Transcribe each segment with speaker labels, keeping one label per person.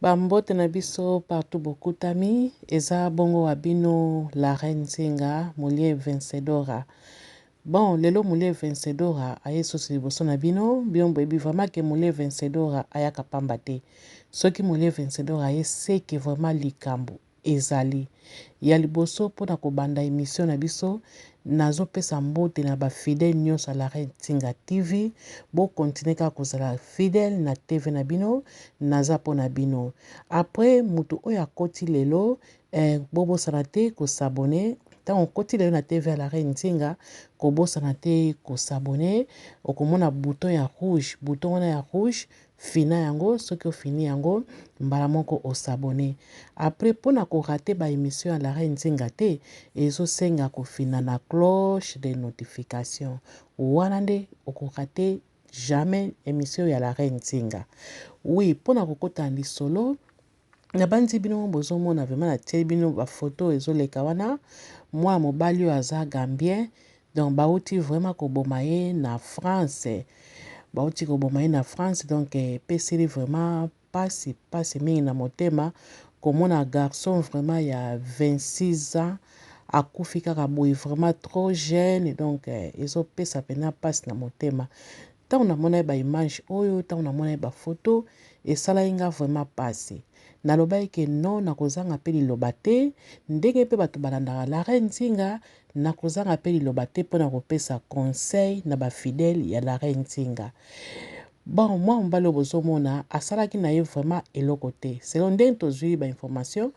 Speaker 1: Ba mbote na biso partout bokutami eza bongo wa bino la reine Nzinga Mulie Vencedora. Bon lelo Mulie Vencedora aye susu liboso na bino, bino boyebi vraiment ke Mulie Vencedora ayaka pamba te. Soki Mulie Vencedora aye seke vraiment likambo ezali. Ya liboso mpo na kobanda emission na biso, nazo pesa mbote na ba fidèles nionso ya la reine Ntinga TV. Bo continuer kaka kozala fidèle na TV na bino, naza mpo na bino. Après mutu oyo akoti lelo, eh, bobosana te ko s'abonner. Tango okoti lelo na TV ya la reine Nzinga, kobosana te ko s'abonner. Okomona bouton ya rouge, bouton wana ya rouge Fina yango soki ofini yango mbala moko o s'abonner. Après pona ko rater ba emissions ya la reine Nzinga te ezo senga ko fina na cloche de notification wana nde oko rater jamais emission ya la reine Nzinga. Oui pona ko kota na lisolo nabanzi bino bozo mona vraiment na tieli bino ba photo ezo leka wana mwana mobali oyo aza Gambien donc bawuti vraiment koboma ye na France bawuti koboma ye na France donc epeseli vraiment pasi pasi mingi na motema komona garçon vraiment ya 26 ans akufi kaka boye vraiment trop jeune donc ezopesa mpena pasi na motema ntango namonaki ba image oyo ntango namonaki ba photo esalaki nga vraiment pasi nalobaki ke non nakozanga mpe liloba te ndenge mpe bato balandaka la reine Nzinga Nakozanga pe liloba te pona kopesa conseil na ba fidèles ya la reine Nzinga. Bon, mwa mobali oyo bozomona asalaki na ye vraiment eloko te. Selon ndenge tozwi ba information,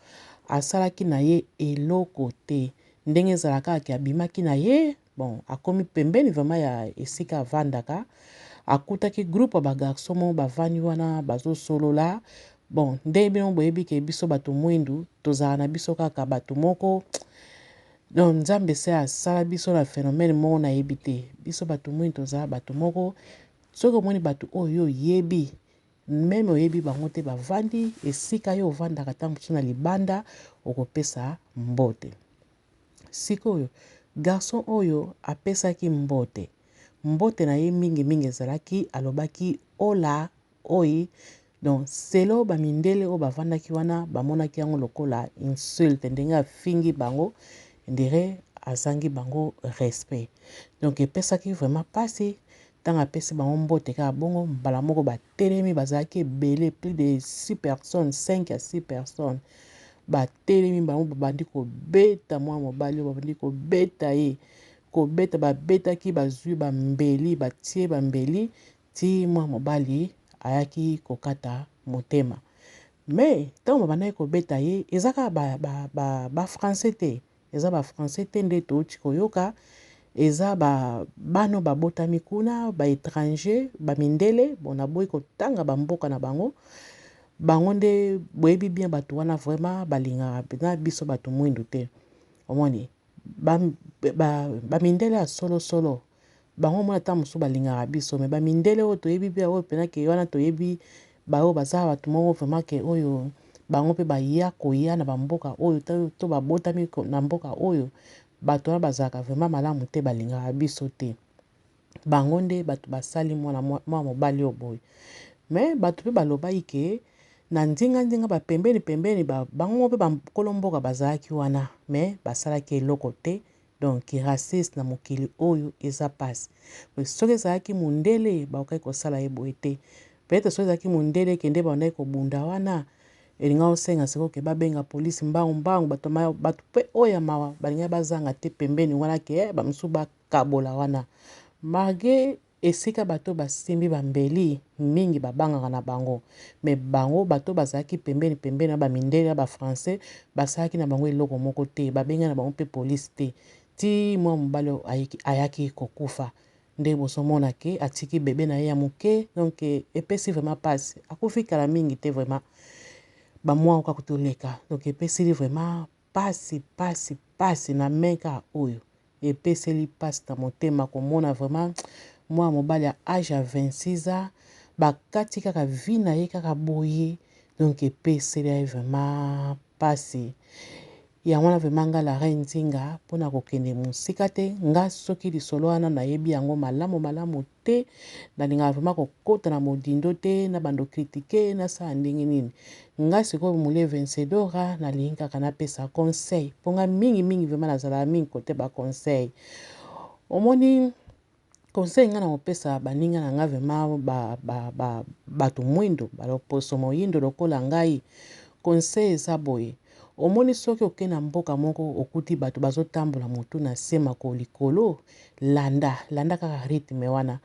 Speaker 1: asalaki na ye eloko te. Ndenge ezalaka kaka ke abimaki na ye, bon, akomi pembeni vraiment ya esika avandaka, akutaki groupe ya ba garçons moko bavandi wana bazosolola. Bon, ndenge bino boyebi ke biso bato mwindu tozalaka na biso kaka bato moko Donc nzambe se asala biso na phenomène moko nayebi te biso bato mwindu toza bato moko soki omoni bato oyo yo oyebi meme oyebi bango te bavandi esika yo ovandaka ntango mosusu na libanda okopesa mbote sikoyo garçon oyo apesaki mbote mbote na ye mingimingi ezalaki alobaki hola Oi donc selon ba mindele oyo bavandaki wana bamonaki yango lokola insulte ndenge afingi bango ndire azangi bango respect donc epesaki vraiment pasi ntango apesi bango mbote kaka bongo mbala moko batelemi bazalaki ebele plus de 6 personnes 5 ya 6 personnes batelemi bango babandi kobeta mwana mobali oyo babandi kobeta ye kobeta babetaki bazwi bambeli batie bambeli Tii mwa mobali ayaki kokata motema. Mais ntango babandaki kobeta ye, eza kaka ba, ba, ba, ba français te. Eza ba français te nde touti koyoka. Eza ba bana oyo babotami kuna, ba étrangers, ba mindele. Bon, naboyi kotanga ba mboka na bango. Bango nde boyebi bien bato wana vraiment balingaka mpenza biso bato mwindu te. Omoni? Ba, ba, ba mindele ya solo solo bango omona ata mosusu balingaka biso me bamindele oyo toyebi mpe oyo mpena ke wana toyebi baoyo baza bato moko vraiment ke oyo bango mpe baya koya na bamboka oyo to, to babotami na mboka oyo bato wana bazalaka vraiment malamu te balingaka biso te bango nde bato basali mwana mwa mobali oyo boye me bato mpe balobaki ke na nzinganzinga bapembeni pembeni ba, bango mpe bakolo mboka bazalaki wana me basalaki eloko te Donc ki raciste na mokili oyo eza pasi. Soki ezalaki mundele bakokaki kosala ye boye te. Peut-etre soki ezalaki mundele kende bandaki kobunda wana elinga osenga sikoyo ke babenga polisi mbangu mbangu bato bato pe oyo ya mawa balingaki bazanga te pembeni wana ke eh, bamosusu bakabola wana malgre Esika bato basimbi ba mbeli mingi babangaka na bango mais bango bato bazalaki pembeni pembeni na ba mindele na ba français basalaki na bango eloko moko te babengaki na bango pe police te ti mwana mobali oyo ayaki kokufa nde bozomona ke atiki bebe na ye ya moke donc epesi vraiment pasi akufi kala mingi te vraiment ba mois oyo kaka toleka donc epesili vraiment pasi pasi pasi na main kaka oyo Epeseli pasi na motema komona vraiment mwana mobali ya age ya 26 ans bakati kaka vie na ye kaka boye donc epeseli ye vraiment pasi. Yango wana vraiment nga la reine Nzinga pona kokende mosika te nga soki lisolo wana nayebi yango malamu malamu te nalingaka vraiment kokota na modindo te na bando critique nasala ndenge nini nga sikoyo mule vencedora nalingi kaka napesa conseil mpo nga mingi mingi vraiment nazalaka mingi kote ba conseil omoni Conseil nga nakopesa baninga na nga vraiment ba, ba, ba, bato mwindo baloposo moyindo lokola ngai conseil eza boye omoni soki oke na mboka moko okuti bato bazotambola motu na se makolo likolo landa landa kaka rythme wana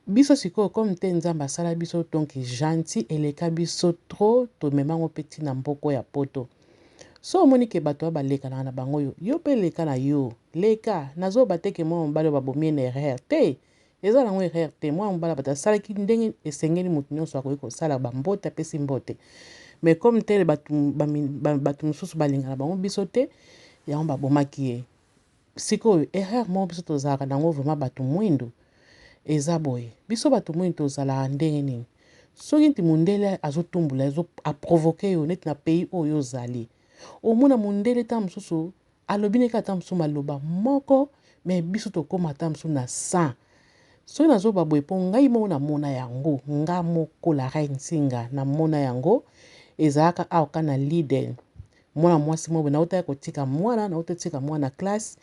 Speaker 1: biso sikoyo comme te nzambe asala biso donc gentil eleka biso trop tomema yango mpe ntina mboko ya poto So omoni ke bato wana balekanaka na bango yo, yo pe leka na yo. Leka. Nazoloba te ke mwana mobali oyo babomi ye na erreur. Te. Eza nango erreur te. Mwana mobali ya bato asalaki ndenge esengeli moto nyonso akoki kosala ba mbote apesi mbote. Mais comme tel bato ba, ba, bato mosusu balingaka bango biso te, yango babomaki ye. Sikoyo erreur moko biso tozalaka nango vraiment batu mwindu eza boye biso batu mwindu tozalaka ndenge nini soki nti mundele azotumbola azo a provoque yo neti na pays oyo ozali omona mundele ta mosusu alobi neka ata mosusu maloba moko me biso tokoma ata mosusu na 100 soki nazoba boye mpo ngai moko namona yango nga moko la reine nsinga namona yango ezalaka awa ka na Lidl Mwana mwasi moko boye nautaki kotika mwana, nauti kotika mwana classe,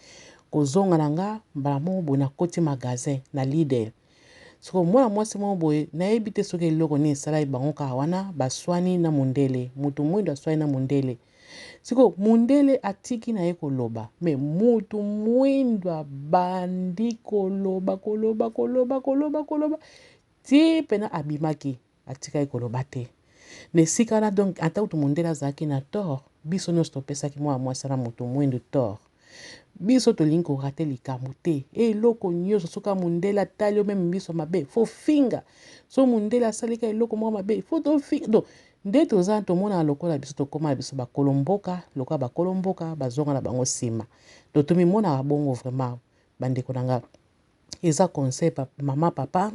Speaker 1: kozonga na nga mbala moko boye nakoti magasin na Lidl. Sikoyo mwana mwasi moko boye nayebi te soki eloko nini esalaki bango kaka wana baswani na mondele, moto mwindo aswani na mondele. Sikoyo mondele atiki na ye koloba, me moto mwindo abandi koloba koloba koloba koloba koloba ti pena abimaki. Atikaki koloba te. Na esika wana donc ata kutu mondele azalaki na tort, biso nionso topesaki mwana mwasi wana moto mwindu tort. Biso tolingi ko rater likambo te. Eloko nionso soki mondele atali yo meme miso mabe, faut finga. Soki mondele asali ka eloko moko mabe, faut tofinga. Donc nde toza tomonaka lokola biso tokoma na biso bakolo mboka, lokola bakolo mboka bazonga na bango sima. Donc tomimonaka bongo vraiment bandeko na nga. Eza conseil pa maman papa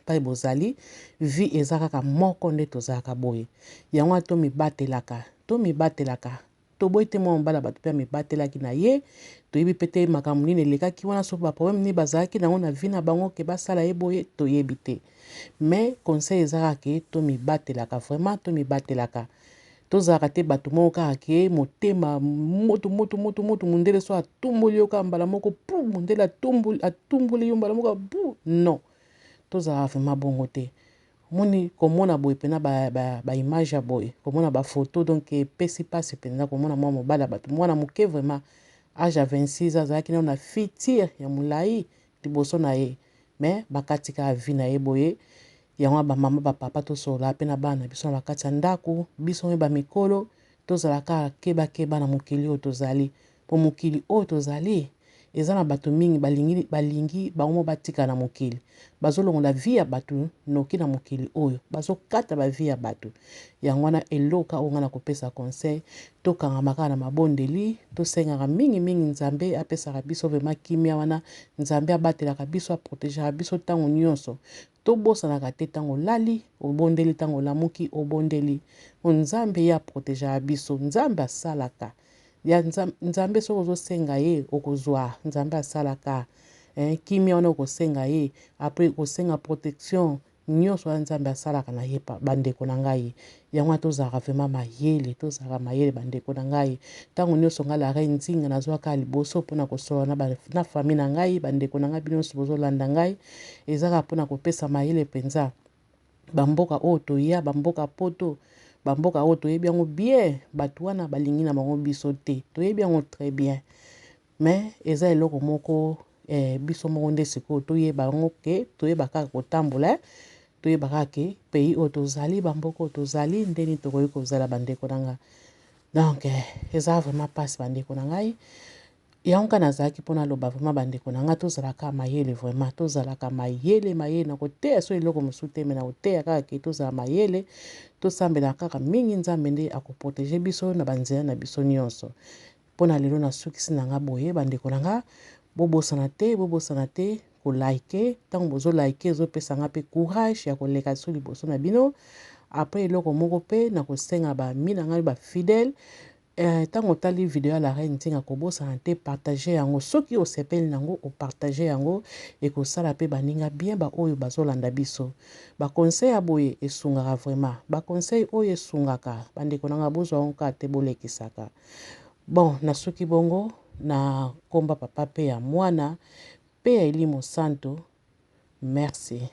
Speaker 1: epai bozali vie eza kaka moko nde tozalaka boye yango wana tomibatelaka tomibatelaka toboyi te mwa mobali ya bato mpe amibatelaki na ye toyebi mpe te makambo nini elekaki wana soki baproblème nini bazalaki nango na vie na bango ke basala ye boye toyebi te mais conseil eza kaka ke tomibatelaka vraiment tomibatelaka Tozalaka te bato moko kaka ke motema moto moto moto moto mundele so atumboli yo kaka mbala moko pu mundele atumboli atumboli yo mbala moko pu non tozalaka vraiment bongo te omoni komona boye mpena ba, ba, ba image ya boye komona ba photo donc epesi mpasi mpenza komona mwa mobali ya bato mwana moke vraiment age ya 26 azalaki nano na futur ya molai liboso na ye mais bakati kaka vie na ye boye yango wana ba mama ba papa tosolola pe na bana na biso na bakati ya ndako biso mpe ba mikolo tozala kaka keba keba na mokili oyo tozali po mokili oyo tozali eza na bato mingi balingi balingi bango moko batika na mokili bazolongola vie ya bato noki na mokili oyo bazokata ba vie ya bato yango wana eloka oyo ngai nakopesa conseil tokangama kaka na mabondeli tosengaka mingi mingi nzambe apesaka biso vraiment kimia wana nzambe abatelaka biso aprotegeaka biso ntango nyonso tobosanaka te ntango olali obondeli ntango olamuki obondeli po nzambe ye aprotegeaka biso nzambe asalaka ya nzambe soki ozosenga ye okozwa nzambe asalaka eh, kimia wana okosenga ye apres okosenga protection Nionso wana nzambe asalaka na ye ba ndeko na ngai yango wana tozalaka vraiment mayele tozalaka mayele ba ndeko na ngai tango nionso ngai la reine nzinga nazwa kaka liboso pona kosolola na, ba, na famille na ngai ba ndeko na ngai bino nionso bozolanda ngai eza kaka pona kopesa mayele penza bamboka oyo toya bamboka poto bamboka oyo toyebi yango bien bato wana balingi na bango biso te toyebi yango très bien Mais eza eloko moko eh, biso moko nde sikoyo toyeba yango ke toyeba kaka kotambola eh, toyeba kaka ke pays oyo tozali bamboka oyo tozali nde nini tokoki kozala bandeko na ngai donc eh, eza vraiment mpasi bandeko na ngai yango kaka nazalaki mpo naloba vraiment bandeko na ngai tozalaka mayele vraiment tozalaka mayele mayele na koteya so eloko mosusu te me na koteya kaka ke tozala mayele tosambelaka kaka mingi nzambe nde akoprotege biso na banzela na biso nyonso Pona lelo na sukisi na nga boye ba ndeko na nga bobosana te bobosana te ko like tango bozo like ezo pesa nga pe courage ya koleka lisusu liboso na bino après eloko moko pe na kosenga ba amis na ngai ba fidèle. Ntango otali video ya la reine Nzinga, kobosana te partage yango. Soki osepeli nango, opartage yango, ekosala mpe baninga bien baoyo bazolanda biso. Baconseil ya boye esungaka vraiment, baconseil oyo esungaka bandeko na nga, bozwa yango kaka te, bolekisaka. Bon, nasuki bongo na komba Papa mpe ya Mwana mpe ya Elimo Santo. Merci.